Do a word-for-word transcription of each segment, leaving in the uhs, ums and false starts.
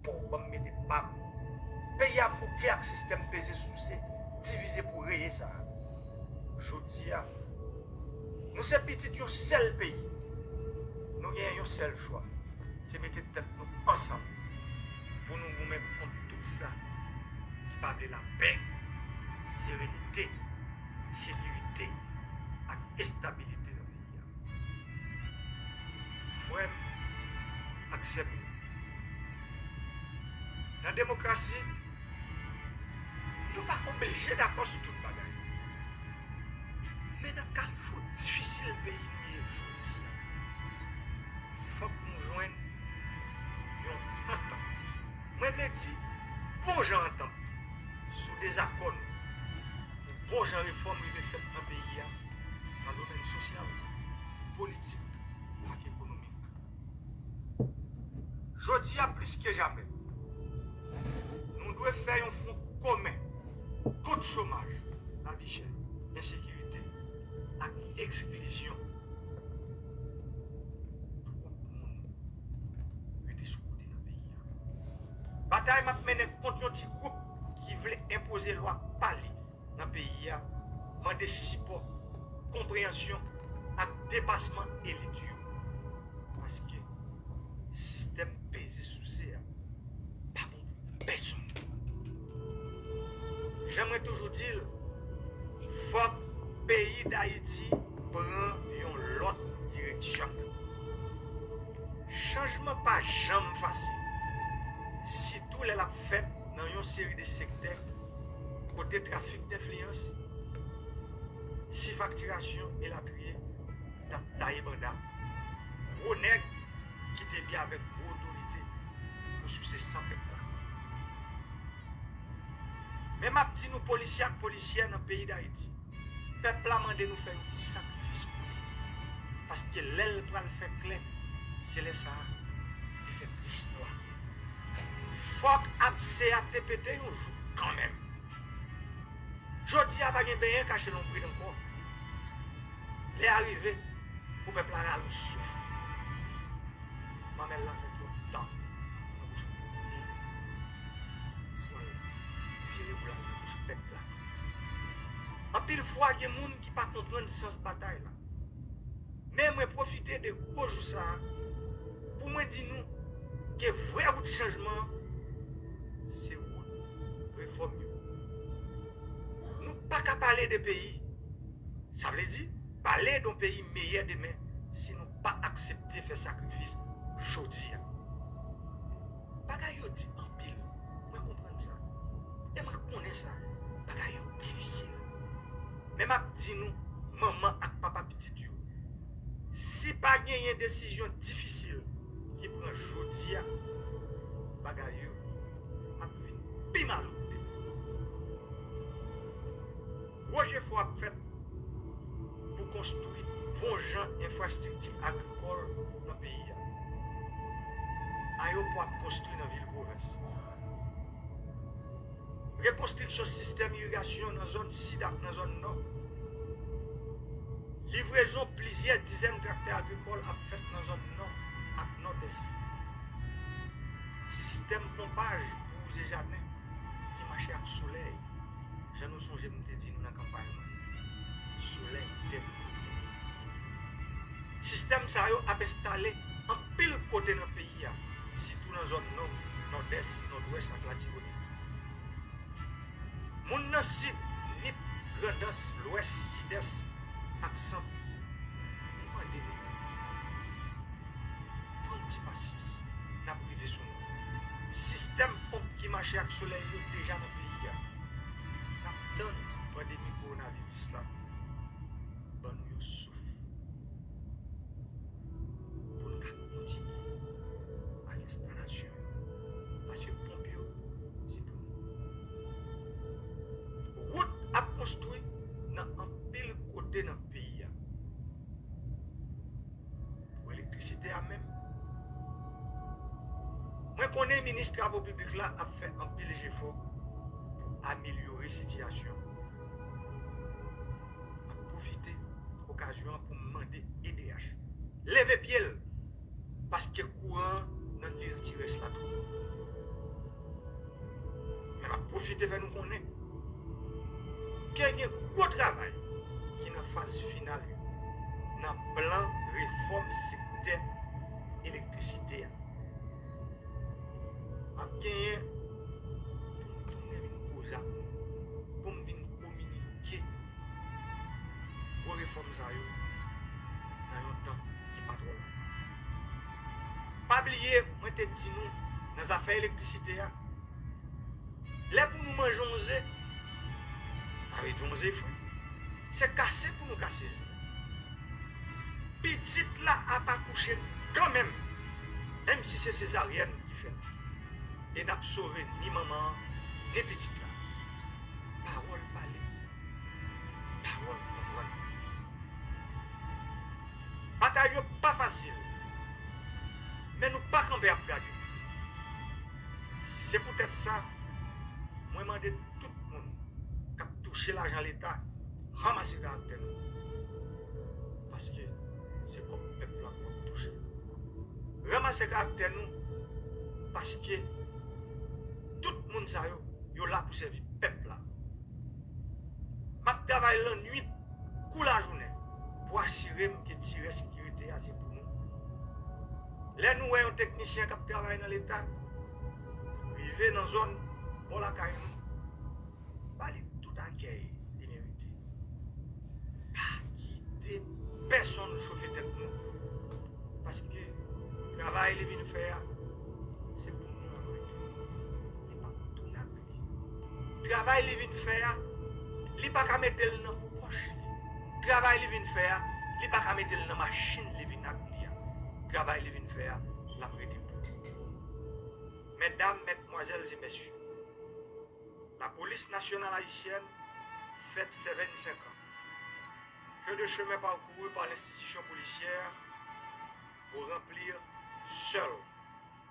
Fò w ban m mete pa m. Peyi a bouke ak sistèm peze souse, divize pou reye sa a. Jodi a, nou se pitit yon sèl peyi. Nou gen yon sèl chwa, se mete tèt nou ansanm pou nou goumen kont tout sa ki pa vle lapè, serenite, sekirite ak estabilite nan peyi a. Frè m ak sè m yo, nan demokrasi, nou pa oblije dakò sou tout bagay. Men nan kalfou difisil peyi nou ye jodi a, fòk nou jwenn yon antant. Mwen vle di, bon jan antant sou dezakò nou, pou bon jan refòm rive fèt nan peyi a, nan domèn sosyal, politik ak ekonomik. Jodi a plis ke jamè, nou dwe fè yon fwon komen kont chomaj, lavi chè, ensekirite ak eksklizyon. Twòp moun rete sou kote nan peyi a. Batay m ap mennen kont yon ti gwoup ki vle enpoze lwa pa li nan peyi a mande sipò, konpreyansyon ak depasman elit yo. Paske sistèm peze souse a pa bon pou pèsonn. Jan mwen toujou di l, fòk peyi Dayiti pran yon lòt direksyon. Chanjman pa janm fasil, sitou lè l ap fèt nan yon seri de sektè kote trafik denfliyans, sifaktirasyon, elatriye, t ap taye banda gwo nèg ki te byen avèk gwo otorite pou souse san pèp la. Men m ap di nou, polisye ak polisyè nan peyi Dayiti, pèp la mande nou fè yon ti sakrifis pou li. Paske lè l pral fè klè, se lè sa a li fè plis nwa. Fòk abse a te pete yon jou kanmenm. Jodi a pa gen benyen kache lonbrit ankò. Lè a rive pou pèp la rale yon souf. Manmèl la fè twòp tan nan bouch moun. Vòl vire pou l al nan bouch pèp la. Anpil fwa gen moun ki pa konprann sans batay la. Men mwen pwofite de gwo jou sa a pou mwen di nou ke vrè wout chanjman an se wout refòm yo. Nou pa ka pale de peyi, sa vle di pale de yon peyi meyè demen, si nou pa aksepte fè sakrifis jodi a. Bagay yo di anpil, mwen konprann sa. E mwen konnen sa, bagay yo difisil. Men m ap di nou, manman ak papa pitit yo, si pa genyen desizyon difisil ki pran jodi a, bagay yo ap vin pi malouk demen. Gwo jefò ap fèt pou konstwi bon jan enfrastrikti agrikòl nan peyi a. Ayewopò ap konstwi nan vil pwovens. Rekonstriksyon sistèm irigasyon nan zòn sid ak nan zòn nò. Livrezon plizyè dizèn traktè agrikòl ap fèt nan zòn nò ak nòdès. Sistèm ponpaj pou wouze jaden ki mache ak solèy, jan nou sonje m te di nou nan kanpay mwen, solèy, tè. Sistèm sa yo ap enstale anpil kote nan peyi a, sitou nan zòn nò, nòdès, nòdwès ak Latibonit. Moun nan sid, Nip, Grandans, Lwès, Sidès ak Sant, nou mande nou, pran yon ti pasyans, n ap rive sou nou. Sistèm ponp ki mache ak solèy yo deja nan peyi a. N ap tann pandemi kowonaviris la ban nou yon souf pou n ka kontinye ak enstalasyon yo. Paske ponp yo, se pou nou. Wout ap konstwi nan anpil kote nan peyi a. Pou elektrisite a menm, mwen konnen minis travo piblik la ap fè anpil jefò pou amelyore sitiyasyon. M ap pwofite okazyon an pou m mande E D H leve pye l, paske kouran an nan li nan ti rès la twòp. Men m ap pwofite fè nou konnen ke gen gwo travay ki nan faz final yo nan plan refòm sektè elektrisite a. M ap genyen pou m tounen vin koze ak nou, pou m vin kominike gwo refòm sa yo nan yon tan ki pa twò lwen. Pa bliye, mwen te di nou nan zafè elektrisite a, lè pou nou manje yon ze, pa vle di yon ze fri, se kase pou nou kase ze. Pitit la ap akouche kanmenm, menm si se sezaryèn ki fèt. E n ap sove ni manman an, ni pitit la. Pawòl pale, pawòl konprann. Batay yo pa fasil, men nou pa kanpe ap gade. Se poutèt sa, mwen mande tout moun k ap touche lajan Leta, ranmase karaktè nou. Paske se kòb pèp la k w ap touche. Ranmase karaktè nou, paske tout moun sa yo, yo la pou sèvi pèp la. M ap travay lannwit kou lajounen pou asire m ke ti rès ki rete a se pou nou. Lè nou wè yon teknisyen k ap travay nan Leta rive nan zòn bò lakay nou, ba li tout akèy li merite. Pa kite pèsonn chofe tèt nou, paske travay li vin fè a, se pou nou l ap rete. Li p ap tounen ak li. Travay li vin fè a, li pa ka mete l nan pòch li. Travay li vin fè a, li pa ka mete l nan machin li vin ak li a. Travay li vin fè a, l ap rete pou li. Medam, medmwazèl e mesye, la police nationale haïtienne fête ses vingt-cinq ans. Que de chemin parcouru par l'institution policière pour remplir seule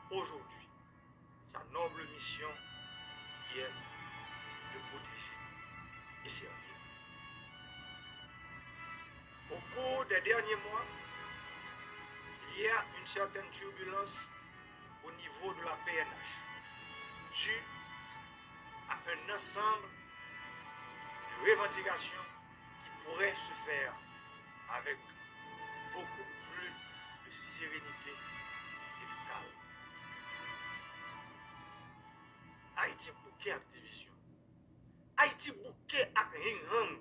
aujourd'hui sa noble mission qui est de protéger et servir. Au cours des derniers mois, il y a une certaine turbulence au niveau de la P N H, due à un ensemble de revendications qui pourraient se faire avec beaucoup plus de sérénité et de calme. Ayiti bouke ak divizyon. Ayiti bouke ak hing-hang.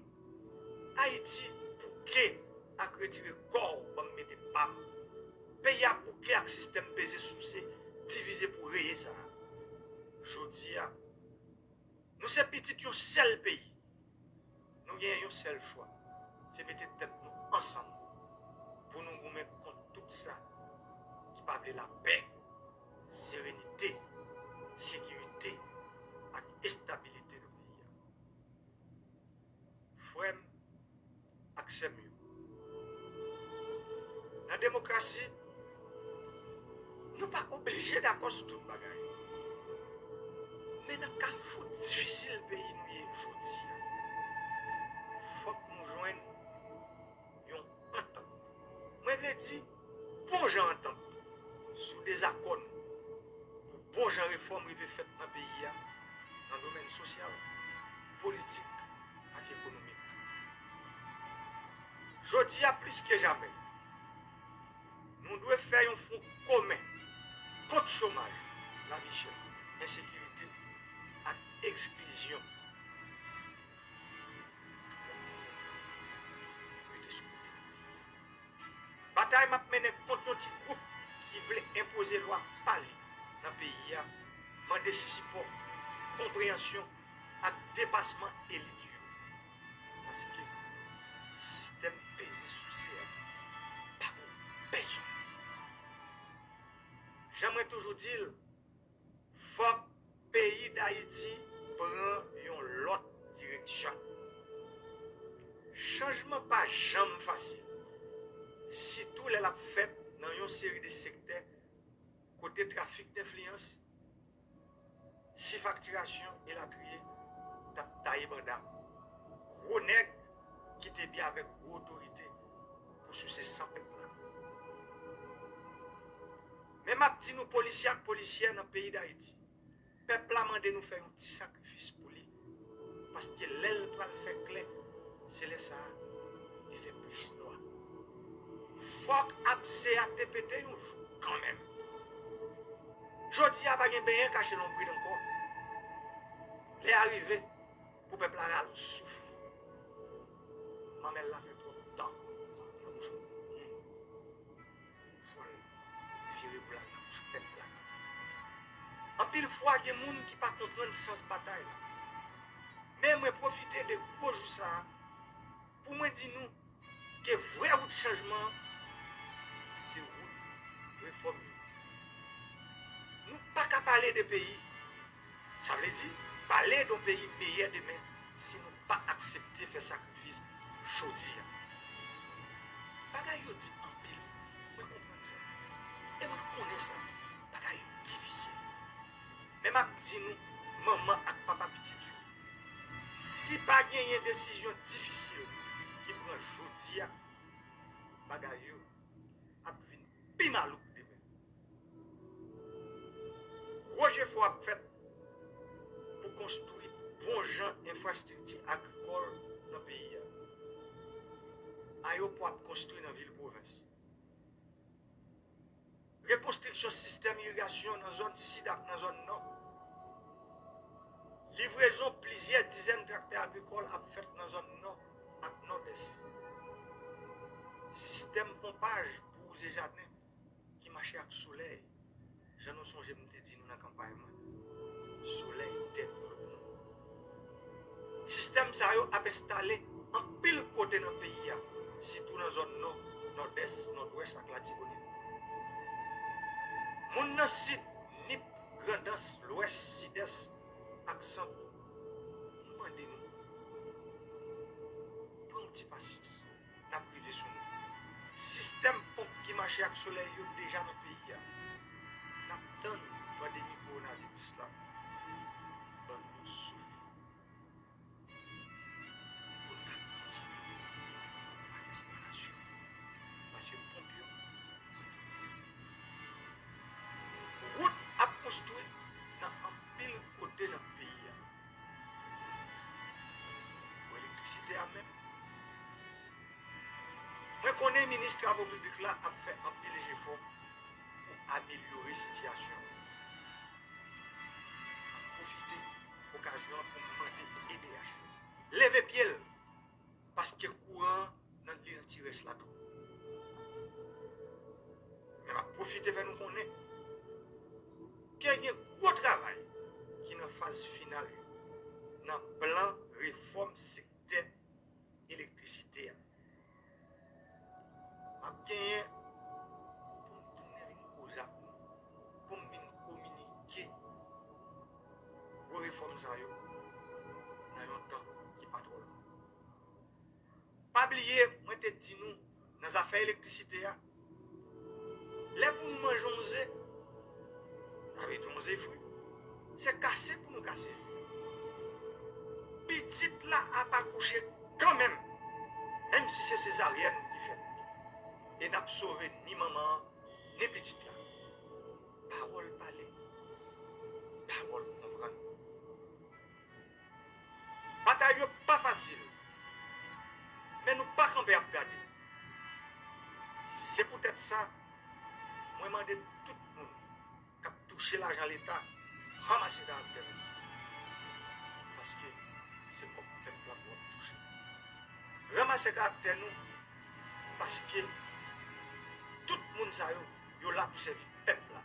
Ayiti bouke ak retire kò w ban m mete pa m. Peyi a bouke ak sistèm peze souse, divize pou reye sa a. Jodi a, nou se pitit yon sèl peyi. Nou genyen yon sèl chwa, se mete tèt nou ansanm pou nou goumen kont tout sa ki pa vle lapè, serenite, sekirite ak estabilite nan peyi a. Frè m ak sè m yo, nan demokrasi, nou pa oblije dakò sou tout bagay. Men nan kafou difisil peyi nou ye jodi a, fòk nou jwenn yon antant. Mwen vle di, bon jan antant sou dezakò nou, pou bon jan refòm rive fèt nan peyi a, nan domèn sosyal, politik ak ekonomik. Jodi a plis ke jamè, nou dwe fè yon fwon komen kont chomaj, lavi chè, ensekirite ak eksklizyon. Twòp moun rete sou kote nan peyi a. Batay m ap mennen kont yon ti gwoup ki vle enpoze lwa pa li nan peyi a, mande sipò, konpreyansyon ak depasman elit yo. Paske sistèm peze souse a pa pou pèsonn. Jan mwen toujou di l, fòk peyi Dayiti pran yon lòt direksyon. Chanjman pa janm fasil, sitou lè l ap fèt nan yon seri de sektè kote trafik denfliyans, sifaktirasyon elatriye t ap taye banda gwo nèg ki te byen avèk gwo otorite pou souse san pèp la. Men m ap di nou, polisye ak polisyè nan peyi Dayiti, Pèp la mande nou fè yon ti sakrifis pou li, paske lè l pral fè klè, se lè sa a li fè plis nwa. Fòk abse a te pete yon jou kanmenm. Jodi a pa gen benyen kache lonbrit ankò. Lè a rive pou pèp la rale yon souf. Manmèl la fè twòp tan nan bouch moun. Fò l vire pou l al nan bouch pèp la tou. Anpil fwa gen moun ki pa konprann sans batay la. Men mwen pwofite de gwo jou sa a pou mwen di nou ke vrè wout chanjman an se wout refòm yo. Nou pa ka pale de peyi, sa vle di pale de yon peyi meyè demen, si nou pa aksepte fè sakrifis jodi a. Bagay yo di anpil, mwen konprann sa. E mwen konnen sa, bagay yo difisil. Men m ap di nou, manman ak papa pitit yo, si pa genyen desizyon difisil ki pran jodi a, bagay yo ap vin pi malouk demen. Gwo jefò ap fèt pou konstwi bon jan enfrastrikti agrikòl nan peyi a. Ayewopò ap konstwi nan vil pwovens. Rekonstriksyon sistèm irigasyon nan zòn sid ak nan zòn nò. Livrezon plizyè dizèn traktè agrikòl ap fèt nan zòn nò ak nòdès. Sistèm ponpaj pou wouze jaden ki mache ak solèy, jan nou sonje m te di nou nan kanpay mwen, solèy tèt nou. Sistèm sa yo ap enstale anpil kote nan peyi a, sitou nan zòn nò, nòdès, nòdwès ak Latibonit. Moun nan sid, Nip, Grandans, lwès, sidès ak sant, m mande nou, pran yon ti pasyans. N ap rive sou nou. Sistèm ponp ki mache ak solèy yo deja nan peyi a. N ap tann pandemi kowonaviris la ban nou yon souf pou n ka kontinye ak enstalasyon. Paske ponp yo, se pou nou. Wout ap konstwi nan anpil kote nan peyi a. Pou elektrisite a menm, mwen konnen minis travo piblik la ap fè anpil jefò pou amelyore sitiyasyon an. M ap pwofite okazyon an pou m mande E D H leve pye l, paske kouran an nan li nan ti rès la tou. Men m ap pwofite fè nou konnen ke gen gwo travay ki nan faz final yo nan plan refòm sektè elektrisite a. M ap genyen pou m tounen vin koze ak nou, pou m vin kominike gwo refòm sa yo nan yon tan ki pa twò lwen. Pa bliye, mwen te di nou nan zafè elektrisite a, lè pou nou manje yon ze, sa vle di yon ze fri, se kase pou nou kase ze. Pitit la ap akouche kanmenm, menm si se sezaryèn ki fèt. E n ap sove ni manman an, ni pitit la. Pawòl pale, pawòl konprann. Batay yo pa fasil, men nou pa kanpe ap gade. Se poutèt sa, mwen mande tout moun k ap touche lajan Leta, ranmase karaktè nou. Paske se kòb pèp la pou w ap touche. Ranmase karaktè nou, paske tout moun sa yo, yo la pou sèvi pèp la.